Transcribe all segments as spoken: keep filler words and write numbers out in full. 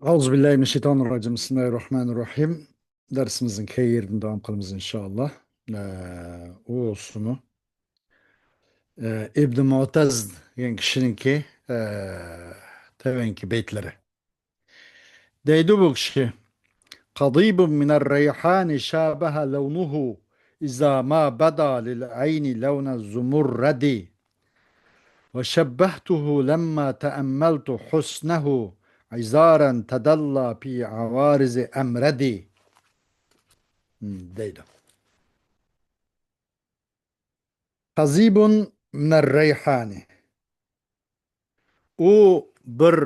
أعوذ بالله من الشيطان الرجيم. بسم الله الرحمن الرحيم. دەرسىمىزنىڭ كەينىدىن داۋام قىلىمىز، ئىنشائاللا. ئە، ئۇ سۇنۇ، ئە، ئىبن مۇئتەز دېگەن كىشىنىڭكى، ئە، تۆۋەنكى بەيتلىرى. دەيدۇ بۇ كىشى: قضيب من الريحان شابه لونه إذا ما بدا للعين لون الزمرد، وشبهته لما تأملت حسنه عذارا تدلى في عوارض أمرد. دەيدۇ. قضيب من الريحان. ئۇ بىر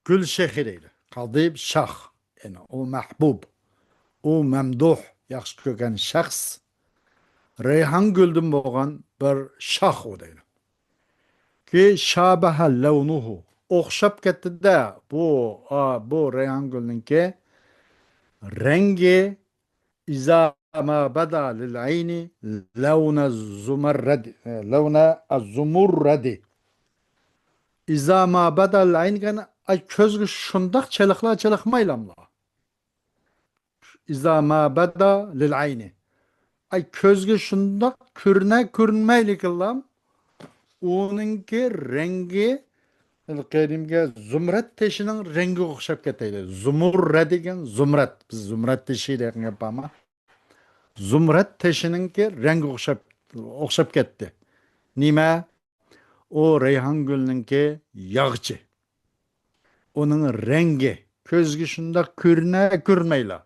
گۈل شېخى دەيدۇ. قەزىب شاخ، يەنى ئۇ مەھبۇب، ئۇ مەمدۇھ، ياخشى كۆرگەن شەخس. رەيھان گۈلدىن بولغان بىر شاخ ئۇ دەيدۇ. كى شابەھە لەۋنۇھۇ. ئوخشاپ كەتتى-دە بۇ، ئا، بۇ رەيھان گۈلنىڭكى رەڭگى. ئىزا ما بەدا لىل ئەينى لەۋنە زۇمەررەدى، لەۋنە ئەززۇمۇررەدى. ئىزا ما بەدا لىل ئەينى دېگەن، ئاي، كۆزگە شۇنداق چېلىقلا چېلىقمايلاملا. ئىزا ما بەدا لىل ئەينى. ئاي، كۆزگە شۇنداق كۆرۈنە كۆرۈنمەيلىكىنلام، ئۇنىڭكى رەڭگى قەدىمكى زۇمرەت تېشىنىڭ رەڭگىگە ئوخشاپ كېتەيلى. زۇمۇررە دېگەن زۇمرەت. بىز زۇمرەت تېشى دېگەن گەپ بارمۇ؟ زۇمرەت تېشىنىڭكى رەڭگىگە ئوخشاپ، ئوخشاپ كەتتى. نېمە؟ ئۇ رەيھان گۈلنىڭكى ياغىچى. ئۇنىڭ رەڭگى كۆزگە شۇنداق كۆرۈنە كۆرۈنمەيلا.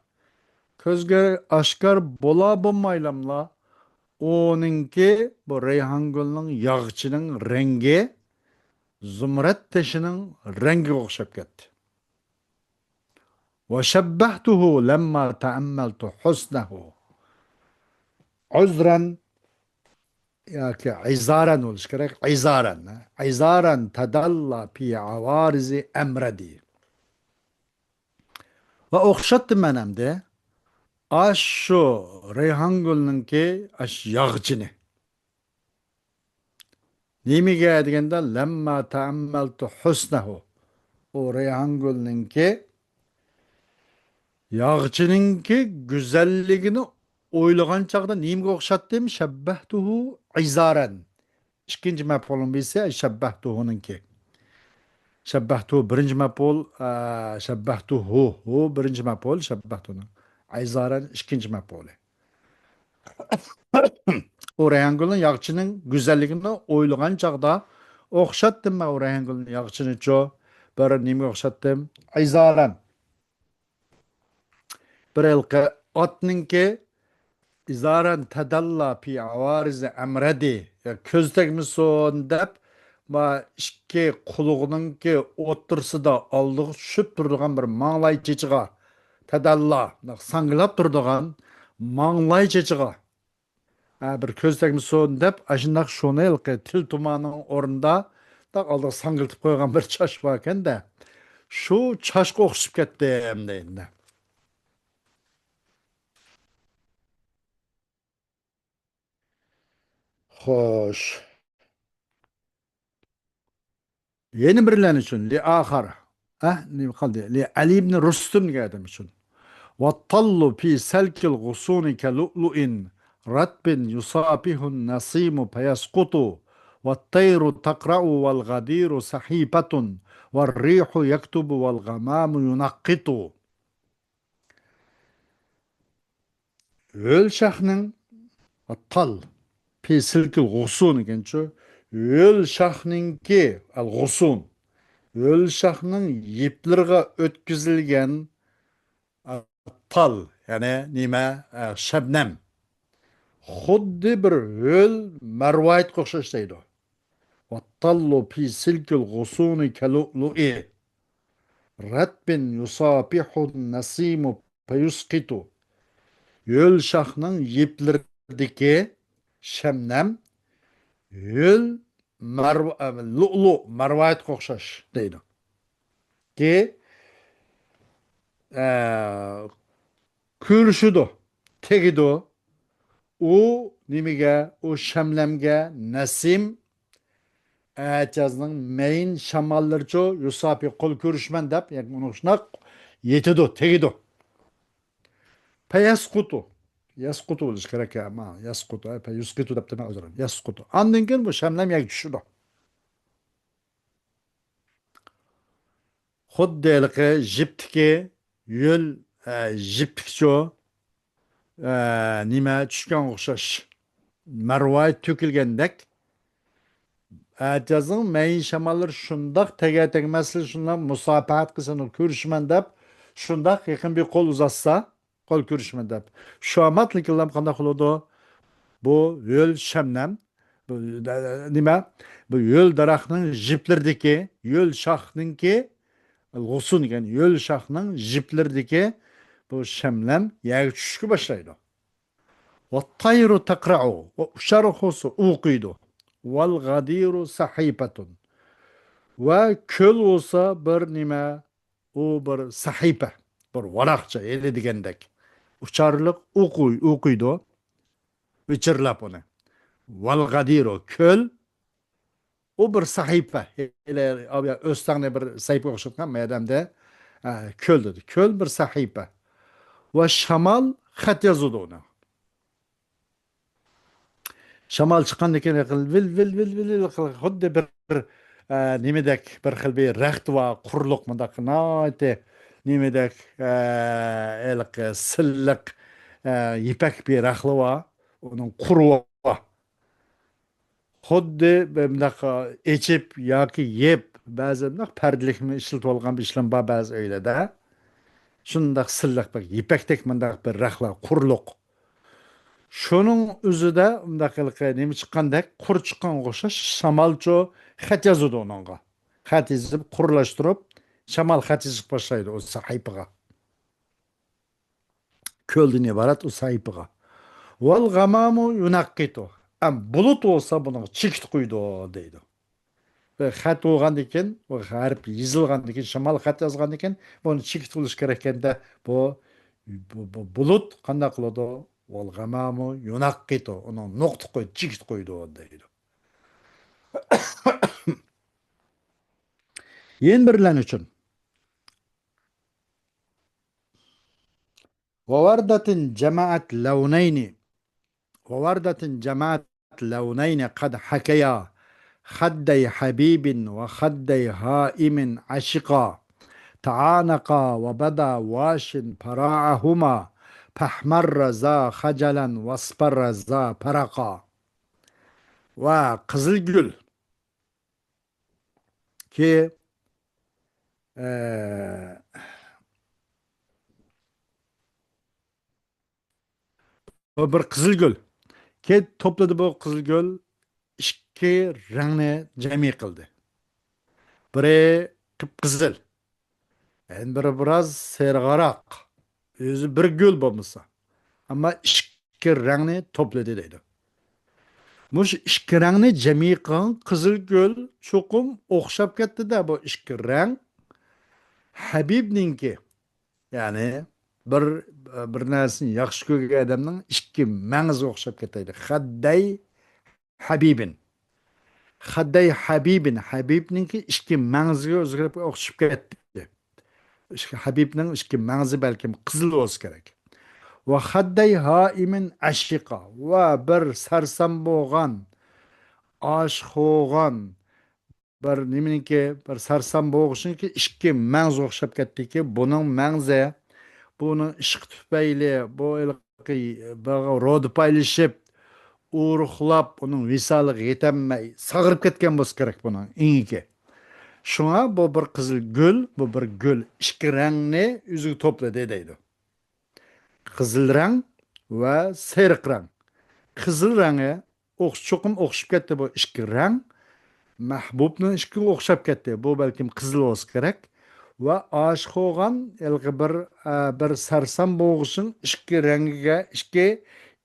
كۆزگە ئاشكار بولا بولمايلاملا، ئۇنىڭكى، بۇ رەيھان گۈلنىڭ ياغىچىنىڭ رەڭگى زۇمرەت تېشىنىڭ رەڭگىگە ئوخشاپ كەتتى. وشبهته لما تأملت حسنه. عذرا ياكى عذارا بولۇشى كېرەك. عذارا. عذارا تدلى في عوارض أمرد. ۋە ئوخشاتتىم مەن ئەمدى ئاشۇ رەيھان گۈلنىڭكى ئاشۇ ياغىچىنى. نېمىگە دېگەندە، لەمما تەئەممەلتۇ ھۇسنەھۇ. ئۇ رەيھان گۈلنىڭكى ياغىچىنىڭكى گۈزەللىكىنى ئويلىغان چاغدا نېمىگە ئوخشاتتىم؟ شەببەھتۇھۇ ئىزارەن. ئىككىنچى مەپئۇلنىڭ بىرسى شەببەھتۇھۇنىڭكى. شەببەھتۇ بىرىنچى مەپئۇل، ئە، شەببەھتۇھۇ، ھۇ بىرىنچى مەپئۇل، شەببەھتۇنىڭ. ئىزارەن ئىككىنچى مەپئۇلى. ئۇ رەيھانگۈلنىڭ ياغىچىنىڭ گۈزەللىكىنى ئويلىغان چاغدا ئوخشاتتىم مەن ئۇ رەيھانگۈلنىڭ ياغىچىنىچۇ. بىر نېمىگە ئوخشاتتىم؟ ئىزارەن. بىر ھېلىقى ئاتنىڭكى ئىزارەن تەدەللا پى ئاۋارىزى ئەمرەدى. يا كۆز تەگمىسۇن دەپ، ما ئىككى قۇلىقىنىڭكى ئوتتۇرىسىدا ئالدىغا چۈشۈپ تۇرىدىغان بىر ماڭلاي چېچىغا، تەدەللا، ساڭگىلاپ تۇرىدىغان ماڭلاي چېچىغا. ھە، بىر كۆز تەگمىسۇن دەپ، ئاشۇنداق شۇنى ھېلىقى تىل تۇمانىنىڭ ئورنىدا، داق ئالدىغا ساڭگىلىتىپ قويغان بىر چاچ باركەن-دە. شۇ چاچقا ئوخشىشىپ كەتتىم دەيدۇ. خوش. يەنە بىرلەرنى ئۈچۈن، لى ئاخار. ئە، نېمە قالدى؟ لى ئەلى ئىبن رۇستۇم دېگەن ئادەم ئۈچۈن. والطل في سلك الغصون كلؤلؤ رطب يصافحه النسيم فيسقط، والطير تقرع والغدير صحيفة، والريح يكتب والغمام ينقط. ھۆل شاخنىڭ، تال، پى سىلكىل غۇسۇن ئىكەنچۇ. ھۆل شاخنىڭكى، ئەل غۇسۇن. ھۆل شاخنىڭ يىپلىرىغا ئۆتكۈزۈلگەن، ئە، تال، يەنى نېمە، ئە، شەبنەم. خۇددى بىر ھۆل مەرۋايىتقا ئوخشاش دەيدۇ. والطل في سلك الغصون كلؤلؤ رطب يصافحه النسيم فيسقط. ھۆل شاخنىڭ يىپلىرىدىكى شەبنەم ھۆل مەرۋ-، لۇئلۇ، مەرۋايىتقا ئوخشاش دەيدۇ. كى، ئە، كۆرۈشىدۇ، تېگىدۇ. ئۇ نېمىگە؟ ئۇ شەبنەمگە، نەسىم، ئەتىيازنىڭ مەيىن شاماللىرىچۇ، يۇساپى، قول كۆرۈشمەن دەپ، يەنى ئۇنى شۇنداق يېتىدۇ، تېگىدۇ. پەيەسقۇتۇ. يەسقۇتۇ بولۇشى كېرەك يا، ما، يەسقۇتۇ، ئە، پەيۇسقىتۇ دەپتىمەن ئۆزۈم. يەسقۇتۇ. ئاندىن كېيىن بۇ شەملەم يەرگە چۈشىدۇ. خۇددى ھېلىقى جىپتىكى يۆل، ئە، جىپتىكىچۇ، ئە، نېمە، چۈشكەنگە ئوخشاش. مەرۋايىت تۆكۈلگەندەك. ئەتىيازنىڭ مەيىن شاماللىرى شۇنداق تەگە تەگمەسلىك، شۇنداق مۇساپەھەت قىلسا، كۆرۈشىمەن دەپ، شۇنداق يېقىن بىر قول ئۇزاتسا، قول كۆرۈشىمەن دەپ. شۇ ئاماتلىكىنلا قانداق قىلىدۇ؟ بۇ ھۆل شەمنەم، بۇ، نېمە؟ بۇ ھۆل دەرەخنىڭ جىپلىرىدىكى، ھۆل شاخنىڭكى، غۇسۇن دېگەن ھۆل شاخنىڭ جىپلىرىدىكى بۇ شەملەم يەرگە چۈشۈشكە باشلايدۇ. ۋەتتايرۇ تەقرەئۇ، ۋە ئۇچار بولسا ئوقۇيدۇ. ۋەلغەدىرۇ سەھىپەتۇن. ۋە كۆل بولسا بىر نېمە، ئۇ بىر سەھىپە، بىر ۋاراقچە، ھېلى دېگەندەك. ئۇچارلىق ئوقۇي-، ئوقۇيدۇ، ۋىچىرلاپ ئۇنى. ۋەلغەدىرۇ، كۆل، ئۇ بىر سەھىپە. ھېلى ئۆستەڭنى بىر سەھىپىگە ئوخشاتقان مەدەمدە، ئە، كۆل دېدى. كۆل بىر سەھىپە. ۋە شامال خەت يازىدۇ ئۇنى. شامال چىققاندىن كېيىن ۋىل، ۋىل، ۋىل، ۋىل، ۋىل قىلىپ، خۇددى بىر، ئە، نېمىدەك، بىر خىل بىر رەخت بار، قۇرۇلۇق مۇنداق ناھايىتى نېمىدەك، ئە، ھېلىقى سىللىق، ئە، يىپەك بىر رەخلى بار، ئۇنىڭ قۇرۇۋا. خۇددى بۇنداق ئېچىپ ياكى يېپ، بەزى بۇنداق پەردىلىكمۇ ئىشلىتىۋالغان بىر ئىشلار بار بەزى ئۆيلەردە. شۇنداق سىللىق بىر يىپەكتەك مۇنداق بىر رەخلە قۇرۇلۇق. شۇنىڭ ئۆزىدە مۇنداق ھېلىقى نېمە چىققاندەك، قۇر چىققانغا ئوخشاش شامالچۇ خەت يازىدۇ ئۇنىڭغا. خەت يېزىپ، قۇرلاشتۇرۇپ، شامال خەت يېزىپ باشلايدۇ ئۇ سەھىپىگە. كۆلدىن ئىبارەت ئۇ سەھىپىگە. ۋەلغەمامۇ يۇنەققىتۇ. ئەم، بۇلۇت بولسا بۇنىڭغا چېكىت قويىدۇ دەيدۇ. ۋە خەت بولغاندىن كېيىن، بۇ ھەرپ يېزىلغاندىن كېيىن، شامال خەت يازغاندىن كېيىن، بۇنى چېكىت قىلىش كېرەك ئىكەندە، بۇ، بۇ، بۇ بۇلۇت قانداق قىلىدۇ؟ ۋەلغەمامۇ يۇنەققىتۇ. ئۇنىڭ نۇقتا قويۇپ، چېكىت قويىدۇ دەيدۇ. يەنە بىرلەر ئۈچۈن. ووردة جمعت لونين، ووردة جمعت لونين قد حكيا خدي حبيب وخدي هائم عشقا، تعانقا وبدا واش فراعهما، فاحمر ذا خجلا واصفر ذا فرقا. ۋە قىزىل گۈل كى، ئە، بۇ بىر قىزىل گۈل. كى توپلىدى بۇ قىزىل گۈل، ئىككى رەڭنى جەمئىي قىلدى. بىرى قىپقىزىل، يەنە بىرى بىراز سېرىقراق. ئۆزى بىر گۈل بولمىسا. ئەمما ئىككى رەڭنى توپلىدى دەيدۇ. مۇشۇ ئىككى رەڭنى جەمئىي قىلغان قىزىل گۈل چوقۇم ئوخشاپ كەتتى-دە، بۇ ئىككى رەڭ. ھەبىبنىڭكى، يەنى بىر، بىر نەرسىنى ياخشى كۆرگەن ئادەمنىڭ ئىككى مەڭزىگە ئوخشاپ كېتەيدۇ. خەددەي ھەبىبىن. خەددەي ھەبىبىن. ھەبىبنىڭكى ئىككى مەڭزىگە ئۆزگىرىپ ئوخشىشىپ كەتتى. ئىككى، ھەبىبنىڭ ئىككى مەڭزى بەلكىم قىزىل بولسا كېرەك. ۋە خەددەي ھائىمىن ئەشىقا. ۋە بىر سەرسان بولغان، ئاشىق بولغان، بىر نېمىنىڭكى، بىر سەرسان بولغۇچىنىڭكى ئىككى مەڭزىگە ئوخشاپ كەتتىكى، بۇنىڭ مەڭزى، بۇنىڭ ئىشقى تۈپەيلى، بۇ ھېلىقى بىر رودا پايلىشىپ، ئورۇقلاپ، ئۇنىڭ ۋىسالىغا يېتەلمەي، ساغرىپ كەتكەن بولسا كېرەك بۇنىڭ ئېڭىكى. شۇڭا بۇ بىر قىزىل گۈل، بۇ بىر گۈل ئىككى رەڭنى ئۆزىگە توپلىدى دەيدۇ. قىزىل رەڭ ۋە سېرىق رەڭ. قىزىل رەڭگە ئوخش-، چوقۇم ئوخشىشىپ كەتتى بۇ ئىككى رەڭ. مەھبۇبنىڭ ئىككىگە ئوخشاپ كەتتى. بۇ بەلكىم قىزىل بولسا كېرەك. ۋە ئاشىق بولغان ھېلىقى بىر، ئە، بىر سەرسان بولغۇچىنىڭ ئىككى رەڭگىگە، ئىككى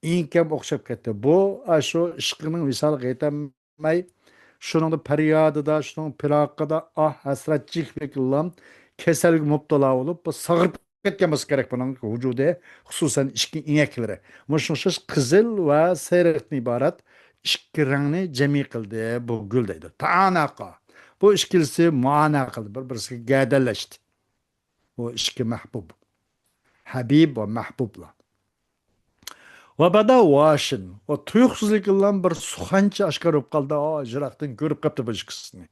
ئېڭىكىگە ئوخشاپ كەتتى. بۇ، ئاشۇ ئىشقىنىڭ ۋىسالىغا يېتەلمەي، شۇنىڭدا پەريادىدا، شۇنىڭ پىراقىدا ئاھ، ھەسرەت چېكىپ، كېسەلگە مۇپتىلا بولۇپ، بۇ ساغرىپ كەتكەن بولسا كېرەك بۇنىڭ ۋۇجۇدى، خۇسۇسەن ئىككى ئېڭەكلىرى. مۇشۇنىڭ ئوخشاش قىزىل ۋە سېرىقتىن ئىبارەت ئىككى رەڭنى جەمئىي قىلدى بۇ گۈل دەيدۇ. تائاناقا. بۇ ئىككىلىسى مۇئانا قىلدى، بىر-، بىرسىگە گەدەللەشتى. بۇ ئىككى مەھبۇب. ھەبىب ۋە مەھبۇبلار. ۋە بەدا ۋاشىن. ۋە تۇيۇقسىزلىكلا بىر سۇخەنچە ئاشكارا بولۇپ قالدى. ئا، يىراقتىن كۆرۈپ قاپتۇ بۇ ئىككىسىنى.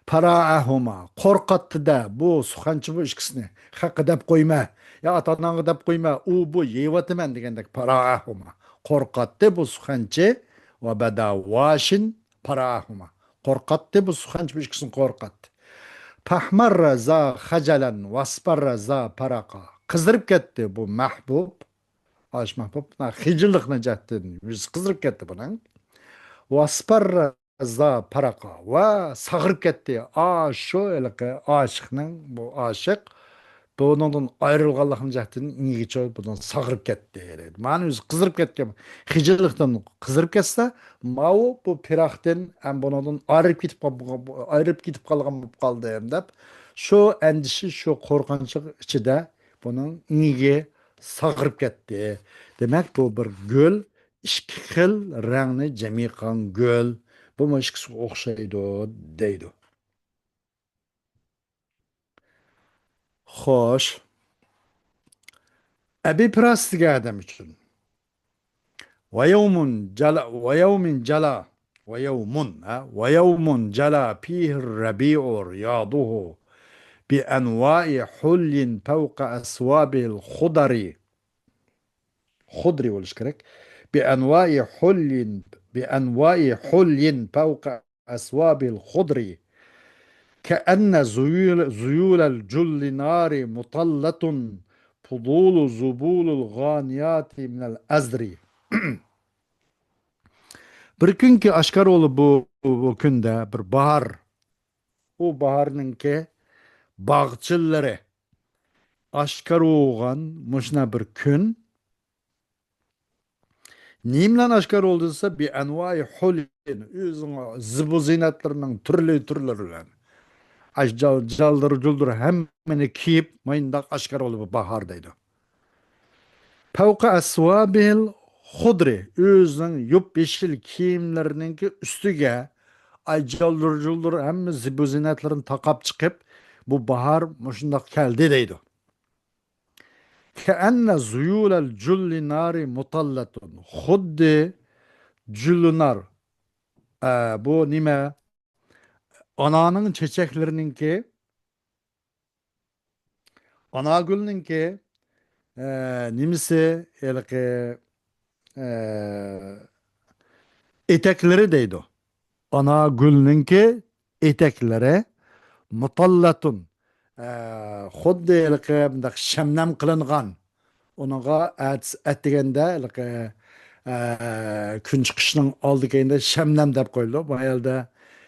پەرائەھۇما. قورقاتتى-دە بۇ سۇخەنچە بۇ ئىككىسىنى. خەققە دەپ قويما. يا ئاتا-ئاناڭغا دەپ قويما. ئۇ، بۇ يەۋاتىمەن دېگەندەك. پەرائەھۇما. قورقاتتى بۇ سۇخەنچە. ۋە بەدا ۋاشىن پەرائەھۇما. قورقاتتى بۇ سۇخەنچە بۇ ئىككىسىنى قورقاتتى. پەھمەررە زا خەجەلەن ۋەسپەررە زا پەرەقا. قىزىرىپ كەتتى بۇ مەھبۇب. ئاش مەھبۇب خىجىللىقنىڭ جەھەتتىن يۈزى قىزىرىپ كەتتى بۇنىڭ. ۋەسپەررە زا پەرەقا. ۋە ساغرىپ كەتتى. ئاشۇ ھېلىقى ئاشىقنىڭ، بۇ ئاشىق بۇنىڭدىن ئايرىلغانلىقنىڭ جەھەتتىن ئىنگىكچە بۇنىڭ ساغرىپ كەتتى دەيدۇ. مانا ئۆزى قىزىرىپ كەتكەن. خىجىللىقتىن قىزىرىپ كەتسە، ماۋۇ بۇ پىراقتىن ھەم بۇنىڭدىن ئايرىلىپ كېتىپ قال-، ئايرىلىپ كېتىپ قالغان بولۇپ قالدىم دەپ، شۇ ئەندىشە، شۇ قورقۇنچ ئىچىدە بۇنىڭ ئىنگىكى ساغرىپ كەتتى. دېمەك، بۇ بىر گۈل، ئىككى خىل رەڭنى جەم يىغقان گۈل. بۇمۇ ئىككىسىگە ئوخشايدۇ دەيدۇ. خوش. ئەبى پىراس دېگەن ئادەم ئۈچۈن. ويوم جلا، ويوم جلا، ويوم، ھە؟ ويوم جلا فيه الربيع رياضه بأنواع حلي فوق أصوابه الخضر. خضر بولۇش كېرەك. بأنواع حلي، بأنواع حلي فوق أصوابه الخضر. كأن ذيول، ذيول الجل نار مطلة فضول ذبول الغانيات من الأزر. بىر كۈنكى ئاشكارا بولدى بۇ، بۇ كۈندە بىر باھار. ئۇ باھارنىڭكى باغچىلىرى ئاشكارا بولغان مۇشۇنداق بىر كۈن. نېمە بىلەن ئاشكارا بولدى دېسە، بىئەنۋائى ھۇلىن، ئۆزىنىڭ زىبۇ زىننەتلىرىنىڭ تۈرلى تۈرلىرى بىلەن. ئاش-، جال-، جالدىر جۇلدۇر ھەممىنى كىيىپ، مۇنداق ئاشكارا بولدى بۇ باھار دەيدۇ. فەۋقە ئەسۋابىل خۇدرى، ئۆزىنىڭ يوپيېشىل كىيىملىرىنىڭكى ئۈستىگە، ئاي، جالدۇر جۇلدۇر ھەممە زىبۇ زىننەتلىرىنى تاقاپ چىقىپ، بۇ باھار مۇشۇنداق كەلدى دەيدۇ. كەئەننە زۇيۇلەل جۇللى نارى مۇتاللەتۇن. خۇددى جۇللى نار. ئە، بۇ نېمە؟ ئانارنىڭ چېچەكلىرىنىڭكى، ئانارگۈلنىڭكى، ئە، نېمىسى، ھېلىقى، ئە، ئېتەكلىرى دەيدۇ. ئانارگۈلنىڭكى ئېتەكلىرى مۇتاللەتۇن، ئە، خۇددى ھېلىقى مۇنداق شەملەم قىلىنغان. ئۇنىڭغا ئەتىسى ئەتىگەندە ھېلىقى، ئە، كۈن چىقىشنىڭ ئالدى كەينىدە شەملەم دەپ قويۇلىدۇ. بۇ يەردە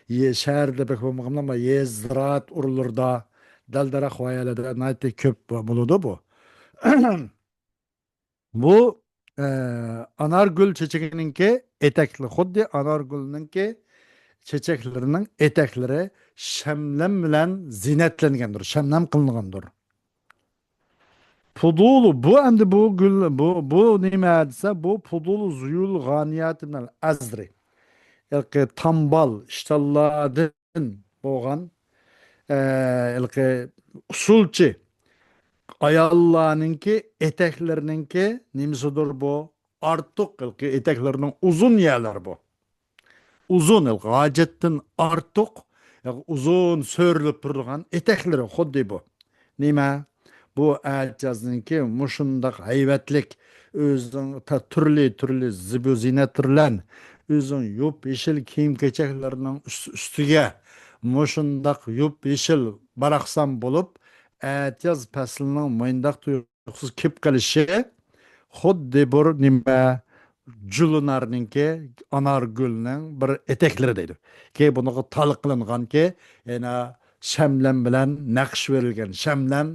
يە-، شەھەردە بەك بولمىغانمۇ، يېزا، زىرائەت ئورۇنلىرىدا، دەل-دەرەخ ۋايەلەردە ناھايىتى كۆپ بولىدۇ بۇ. بۇ، ئە، ئانارگۈل چېچىكىنىڭكى ئېتەكلىرى، خۇددى ئانارگۈلنىڭكى چېچەكلىرىنىڭ ئېتەكلىرى شەملەم بىلەن زىننەتلەنگەندۇر، شەملەم قىلىنغاندۇر. پۇدۇلۇ، بۇ ئەمدى بۇ گۈل، بۇ، بۇ نېمە دېسە، بۇ پۇدۇلۇ زۇيۇل غانىياتى مىنەل ئەزرى. ھېلىقى تامبال، ئىشتانلاردىن بولغان، ئە، ھېلىقى ئۇسسۇلچى ئاياللارنىڭكى ئېتەكلىرىنىڭكى نېمىسىدۇر بۇ؟ ئارتۇق، ھېلىقى ئېتەكلىرىنىڭ ئۇزۇن يەرلىرى بۇ. ئۇزۇن، ھېلىقى ھاجەتتىن ئارتۇق، ھېلىقى ئۇزۇن سۆرىلىپ تۇرىدىغان ئېتەكلىرى خۇددى بۇ. نېمە؟ بۇ ئەتىيازنىڭكى مۇشۇنداق ھەيۋەتلىك، ئۆزىنىڭ تا-، تۈرلى تۈرلى زىبۇ زىننەتلەر بىلەن، ئۆزىنىڭ يوپيېشىل كىيىم كېچەكلىرىنىڭ ئۈست-، ئۈستىگە مۇشۇنداق يوپيېشىل باراقسان بولۇپ، ئەتىياز پەسلىنىڭ مۇنداق تۇيۇقسىز كېلىپ قېلىشى خۇددى بىر نېمە، جۇلۇنارنىڭكى، ئانارگۈلنىڭ بىر ئېتەكلىرى دەيدۇ. كېيىن بۇنىڭغا تال قىلىنغانكى، يەنە شەملەم بىلەن نەقىش بېرىلگەن شەملەم،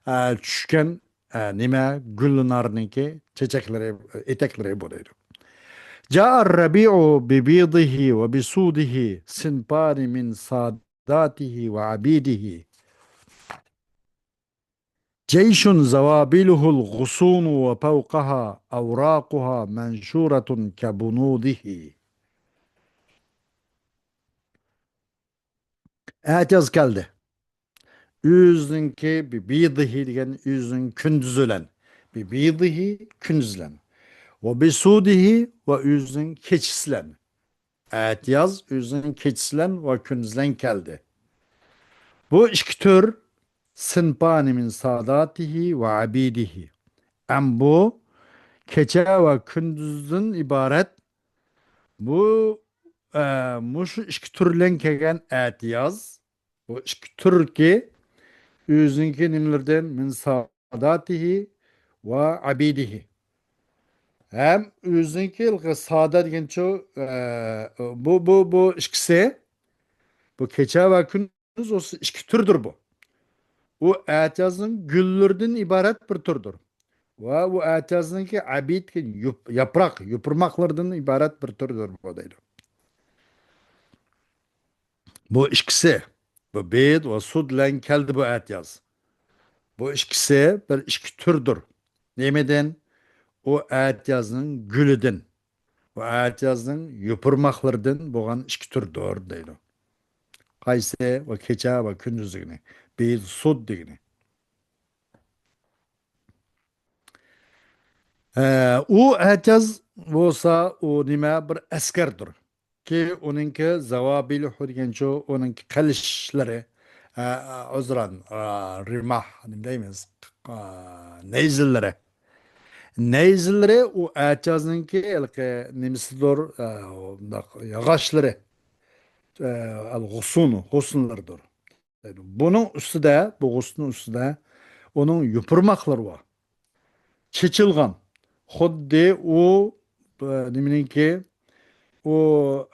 ئە، چۈشكەن، ئە، نېمە، گۈلنارنىڭكى چېچەكلىرى، ئېتەكلىرى بۇ دەيدۇ. جاء الربيع ببيضه وبسوده صنفان من ساداته وعبيده. جيش زوابله الغصون وفوقها أوراقها منشورة كبنوده. ئەتىياز كەلدى. ئۆزىنىڭكى بىبىيضىھى دېگەن ئۆزىنىڭ كۈندۈزى بىلەن. بىبىيضىھى كۈندۈز بىلەن. ۋە بىسۇدىھى ۋە ئۆزىنىڭ كېچىسى بىلەن. ئەتىياز ئۆزىنىڭ كېچىسى بىلەن ۋە كۈندۈزى بىلەن كەلدى. بۇ ئىككى تۈر سىنفانى مىن ساداتىھى ۋە ئەبىدىھى. ھەم بۇ كېچە ۋە كۈندۈزدىن ئىبارەت بۇ، ئە، مۇشۇ ئىككى تۈر بىلەن كەلگەن ئەتىياز، بۇ ئىككى تۈركى ئۆزىنىڭكى نېمىلىرىدىن؟ مىن ساداتىھى ۋە ئەبىدىھى. ھەم ئۆزىنىڭكى سادا دېگەنچۇ، ئە، بۇ، بۇ، بۇ ئىككىسى، بۇ كېچە ۋە كۈن ئىككى تۈردۇر بۇ. ئۇ ئەتىيازنىڭ گۈللىرىدىن ئىبارەت بىر تۈردۇر. ۋە ئۇ ئەتىيازنىڭكى ئەبىد، يۇپ-، ياپراق، يوپۇرماقلىرىدىن ئىبارەت بىر تۈردۇر بۇ دەيدۇ. بۇ ئىككىسى، بۇ بىيض ۋە سۇد بىلەن كەلدى بۇ ئەتىياز. بۇ ئىككىسى بىر ئىككى تۈردۇر. نېمىدىن؟ ئۇ ئەتىيازنىڭ گۈلىدىن. ۋە ئەتىيازنىڭ يوپۇرماقلىرىدىن بولغان ئىككى تۈردۇر دەيدۇ. قايسى؟ ۋە كېچە ۋە كۈندۈز دېگىنى. بىيض سۇد دېگىنى. ئە، ئۇ ئەتىياز بولسا، ئۇ نېمە؟ بىر ئەسكەردۇر. كى ئۇنىڭكى زاۋابىلۇھۇ دېگەنچۇ، ئۇنىڭكى قىلىچلىرى، ئە، ئە، ئۇزران، ئە، رىماھ، نېمە دەيمىز؟ ئە، نەيزىلىرى. نەيزىلىرى ئۇ ئەتىيازنىڭكى ھېلىقى نېمىسىدۇر، ئە، ئۇنداق ياغاچلىرى، ئە، ئەل غۇسۇن، غۇسۇنلىرىدۇر. بۇنىڭ ئۈستىدە، بۇ غۇسنىڭ ئۈستىدە ئۇنىڭ يوپۇرماقلىرى بار. چېچىلغان. خۇددى ئۇ، ئە، نېمىنىڭكى، ئۇ،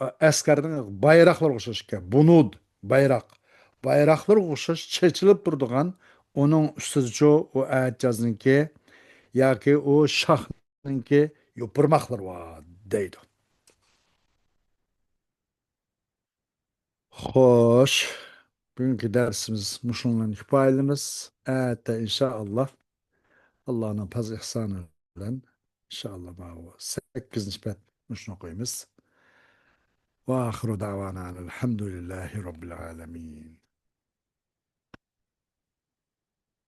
ئە، ئەسكەرنىڭ بايراقلىرىغا ئوخشاش ئىكەن. بۇنۇد، بايراق. بايراقلىرىغا ئوخشاش چېچىلىپ تۇرىدىغان ئۇنىڭ ئۈستىدىچۇ ئۇ ئەتىيازنىڭكى ياكى ئۇ شاخنىڭكى يوپۇرماقلىرى بار دەيدۇ. خوش، بۈگۈنكى دەرسىمىز مۇشۇنىڭ بىلەن كۇپايىلىمىز. ئەتە ئىنشائاللا، ئاللانىڭ پەزلى ئېھسانى بىلەن، ئىنشائاللا، ماۋۇ سەككىزىنچى بەت مۇشۇنى ئوقۇيمىز. ۋە ئاخىرۇ دەۋانا ئەلھەمدۇلىللاھى رەببىل ئالەمىن.